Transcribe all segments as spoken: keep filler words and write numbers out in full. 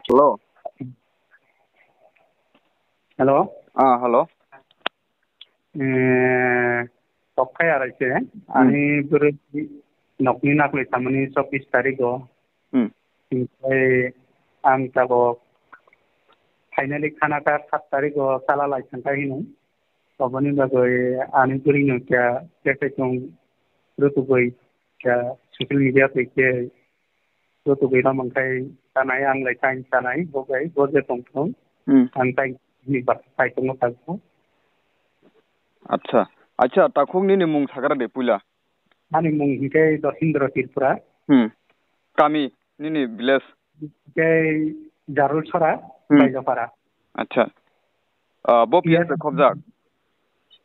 Hello. Hello. Ah, hello. Eh, tokthai arai se. Hmm. Ani bwrwi nokni naklai samani chobbish tarikh o. Hmm. Tei ang tabok finally khana kha sat tarikh o chala lai thangkha hino. Oboni bagwi ani bwrwino kya khe tong rwtugwi kya social media twi khe rwtugwi romang khai tanai ang lai tain tanai bo bai bo je tong thung. Hmm. Ang tai ni ba tai tongo ta ko. Acha, acha, takhuk nini mung sagra de puila. Ani mung hinkhe Dosindra Tripura. Hmm. Kami, nini village? Hinkhe Jarul Sora, Hmm. Bailopara. Acha. Ah, bo P S P S bai khobjak?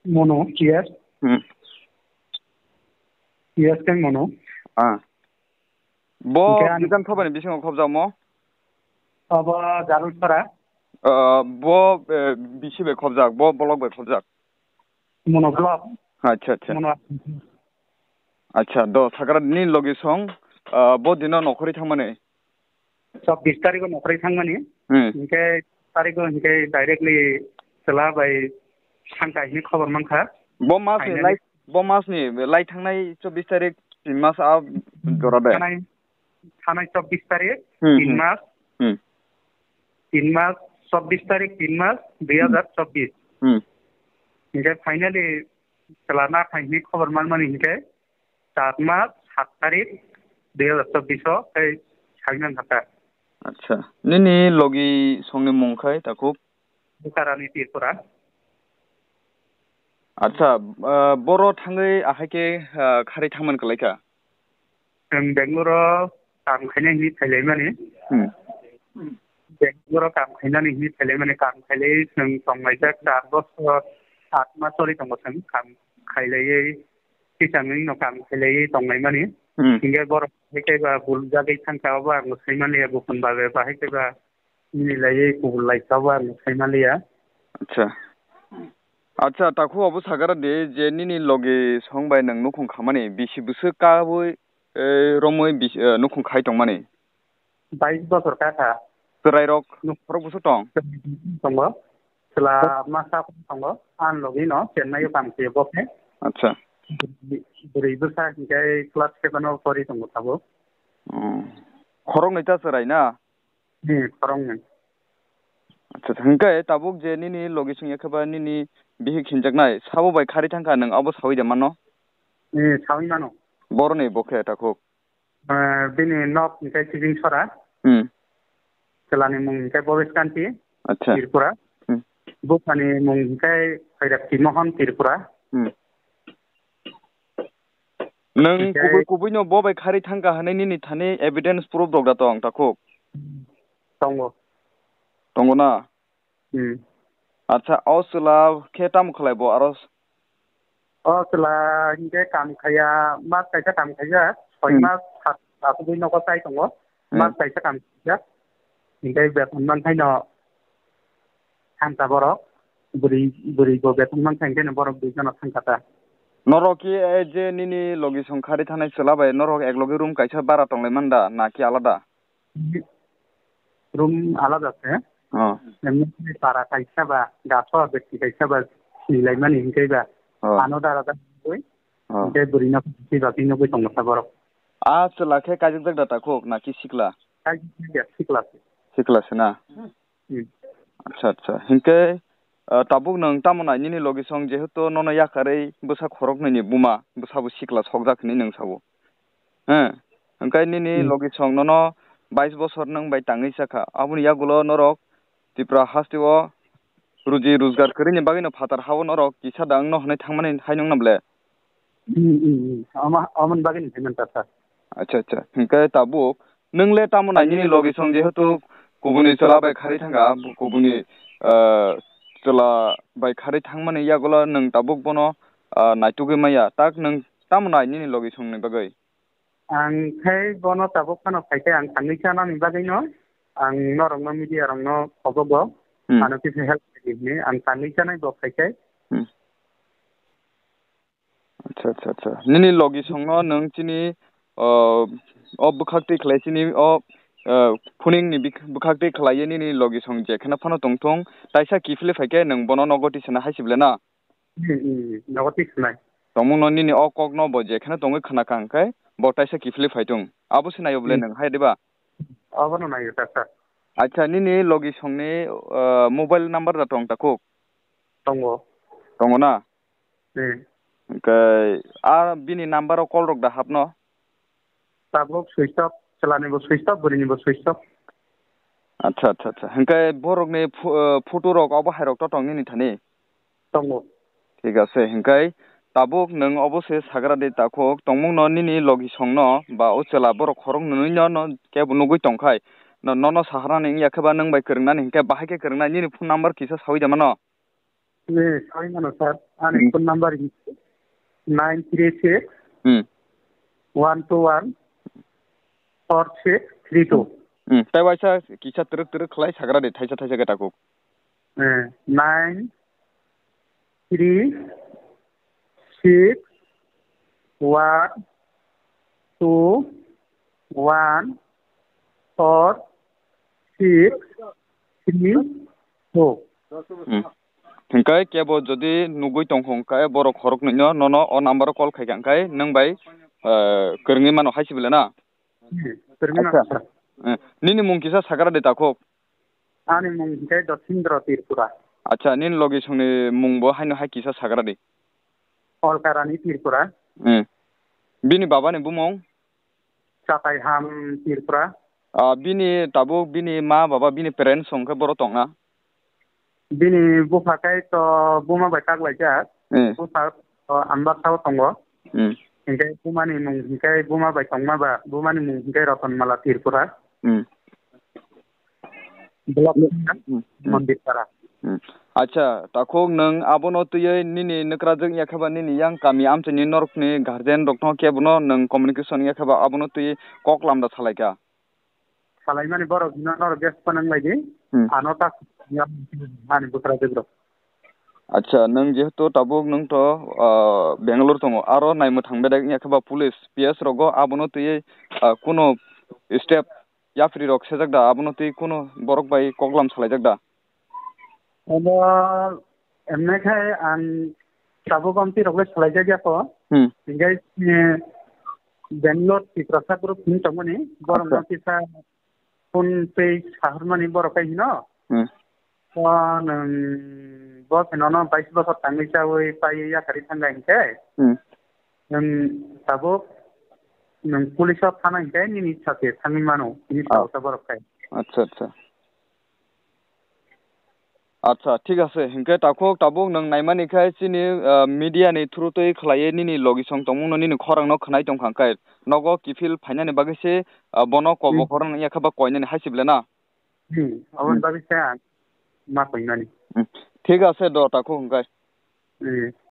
Mono, P S. Hmm. P S khe mono. Ah. Bo Hinkhe ani Bidhan Sabha ni bisingo khobjakmo? Abo Jarul Sora. Ah, bo, eh, bisi bai khobjak, bo block bai khobjak? Mono block. Acha, acha. Mono. Acha, do sakra ni logi song, ah, bo dino nokhorwi thangmani? Chobbish tarikh o nokhorwi thangmani. Hmm. Hinkhe tarikh o hinkhe directly chwla bai sangka hini khobor mankha. Bo mas ni Finally. Lai, bo mas ni lai thangnai chobbish tarikh, tin mas a jora de. Thanai, thanai chobbish tarikh, Hmm, tin hmm. Mas. Hmm. Tin mas, chobbish tarikh, tin mas, dui hajar chobbish. Hmm. Hinkhe finally chwla na thang hini khobor manmani hinkhe char mas, sat tarikh, dui hajar chobbish o tei sainang hata. Acha. Nini logi songni mung khai takhuk? Bukarani Tripura. Acha, ah, boro thangwi ahai khe, ah, khari thangman kwlaikha? Chwng Bangalore o kam khaina hini phailaimani. Hmm. Bangalore o kam khainani hini phailaimani, kam khailai chwng tonglaijak char bosor, at mas choli tongo chwng kam khailaiwi, tisangwi no kam khailaiwi tonglaimani. Hmm. Hinkhe borok hai khe ba buljagwi thangkha, obo ang saimaliya, bukun babe bahai khe ba mililaiwi kubul laikha, obo ang saimaliya. Acha. Acha, takhuk abo sagara de je nini logi song bai nwng nukhung khamani, bisi bwswk kaui, eh, romwi bis-, eh, nukhung khai tongmani? Bais bosor kakha. Chwrairok nuk- khorok bwswk tong? Tongo. Chwla masa tongo. An logi no Chennai o kam khe bo khe. Acha. Bwrwi bwsa hinkhe class seven o pori tongo tabuk. Hmm. Khoroknwi ta chwrai na? Hmm, khoroknwi. Acha, acha. Hinkhe tabuk je nini logi song ya khe ba nini bihik hinjaknai sabo bai khari thangkha nwng abo saui de mano? Hmm, saui mano. Boroni bo khe takhuk? Eh, bini nok hinkhe Kijing Sora. Hmm. Chwlani mung hinkhe Bhabesh Kanti, Acha. Tripura. Hmm. Buphani mung hinkhe Khairap Timohon, Tripura. Hmm. Nwng Hinkhe kubui kubui no bo bai khari thangkha hwnwi nini thani evidence proof rok da tong takhuk? Tongo. Tongo na? Hmm. Acha, o chwla khe tamo khlai bo aro? O chwla hinkhe kam khaiya, mas kaisa kam khaijak, soi Hmm. Mas sat asugwi nogo chai tongo. Hmm. Mas kaisa kam khaijak. Hinkhe beton mankhaino thangkha borok. Bwrwi, bwrwi bo beton mankha hinkhe borok dui jona thangkha ta. Norok ki, eh, je nini logi song khari thanai chwla bai norok ek logi room kaisa bara tonglai manda na ki alada? Room alada se. Oh. Emni para kaisa ba, gaso bekti kaisa ba, sinilai mani hinkhe ba. Oh. Ano dara da bui. Oh. Hinkhe bwrwi no si ba pino bui tongo sa borok. A chwla khe kaijak jak da takhuk na ki sikla? Kaijak jak sikla se. Sikla se na? Hmm. Acha, acha. Hinkhe, ah, tabuk nwng tamo nai nini logi song jehetu nono yakarwi bwsa khoroknwi ni buma, bwsabo sikla sokjak hinwi nwng sabo. He, hwnkhe nini Hmm. logi song nono bais bosor nwng bai tangwi chakha. Aboni yagulo norok Tripura hasteo ruji rojgar kwrwini bagwino phatar hao norok kisa da wngno hwnwi thangmani hai nwngno ble? Hmm, hmm, hmm. Ama, amoni bagwino hinwi mantha, sir. Acha, acha. Hwnkhe tabuk nwng le tamo nai nini logi song jehetu kubuni chwla bai khari thangkha, kubuni, ah, chwla bai khari thangmani yagulo nwng tabuk bono, ah, naitugwi maya. Tak nwng tamo nai nini logi songni bagwi? Ang khai bono tabuk phano phai khe ang tangwi chanani bagwino ang norokno media rokno khobogo Hmm. ano kisa help khaidi hinwi ang tangwi chanai bo phai khe. Hmm. Acha, acha, acha. Nini logi songno nwng chini, o, o bwkhak twi khlai chini o ah, phuning ni bik-, bwkhak twi khlaiwi nini logi song je kheno phano tongthung, taisa kiphilwi phaikhe nwng bono nogo tisana hai sibole na? Hmm, hmm, hmm. Nogo tisnai. Tongmung no nini o kok no bo je kheno tongwi khna kha hwnkhe bo taisa kiphilwi phaitung. Abo se nayo bole Hmm. nwng hai diba? Abono nayo ta sir. Acha nini logi song ni, ah, mobile number da tong takhuk? Tongo. Tongo na? Hmm. Hwnkhe a bini number o call rok da hapno? Tabuk switch off, chwlani bo switch off, bwrwini bo switch off. Acha, acha, acha. Hwnkhe borokni pho-, eh, photo rok obo hai rok to tong nini thani? Tongo. Thik ase, hwnkhe tabuk nwng obo se sagra de takhuk, tongmung no nini logi song no ba o chwla borok khorok nwnwi no, no kebo nugwi tongkhai, no, nono saharani wngya khe ba nwng bai kwrwngnani hwnkhe bahai khe kwrwngnai nini phone number kisa sawi da mano? Eh, sawi mano sir, ani Hmm. phone number nine three six Hmm. one two one four six three two. Hmm. Tai waisa kisa twrwk twrwk khlai sagra de thaisa thaisa khe takhuk. Eh, nine three six one two one four six three two. Hmm. Hwnkhe kebo jodi nugwi tong hwnkhe borok khoroknwino nono o number o call khaikha hwnkhe nwng bai, eh, kwrwngwi mano hai sibole na? Hmm, kwrwngwi mano sir. Eh, nini mung kisa sagra de takhuk? Ani mung hwnkhe Dosindra Tripura. Acha, nini logi songni mung bo haino hai kisa sagra de. Olkarani Tripura. Hmm. Bini babani bumung? Chataiham Tripura. Ah, bini tabuk bini ma baba bini parents hwnkhe boro tongna? Bini bupha khe to buma bai kak laijak. Hmm. Bupha to Ambasao tongo. Hmm. Hinkhe bumani mung hinkhe buma bai tongma ba, bumani mung hinkhe Rotonmala Tripura. Hmm. Block Hmm. Hmm. Mondir Para. Hmm. Acha, takhuk nwng abono twiwi nini nokrajwk ya khe ba nini yang kami amchaini norokni guardian rokno kebono nwng communication ya khe ba abono twiwi kok lamda salaikha? Salaimani borok hino norok gas panang laidi. Hmm. Ano ta ani bwsarajwk rok. Acha, nwng jehetu tabuk nwng to, ah, Bangalore tongo, aro naimwthang bedek ya khe ba police, P S rogo abono twiwi, ah, kuno step yapri rok sejak da, abono twi kuno borok bai koklam salaijak da? Obo emne khai ang tabuk omtwi rok le salaijak ya ko. Hmm. Hinkhe, eh, Bangalore Tiprasa group hin tongmani, borok Acha. no kisa phone page sahormani borok kai hino. Hmm. O nwng bo khe nono bais bosor tangwi chawi paiwi yakarwi thangkha hinkhe, Hmm. nwng tabuk nwng police o thana hinkhe nini sachi thangwi mano, hini Ah. sao ta borok khai. Acha, acha. Acha, thik ase. Hinkhe takhuk tabuk nwng naimani khe chini, ah, media ni through twi khlaiwi nini logi song tongmung no nini khorang no khwnai tongkha hinkhe nogo kiphil phainani bagwi se, ah, bono kobo Hmm. khorang ya khe ba koinani hai sibole na? Hmm, aboni Hmm. bagwi se ang ma koinani. Hmm. Thik ase do, takhuk hwnkhe. Hmm.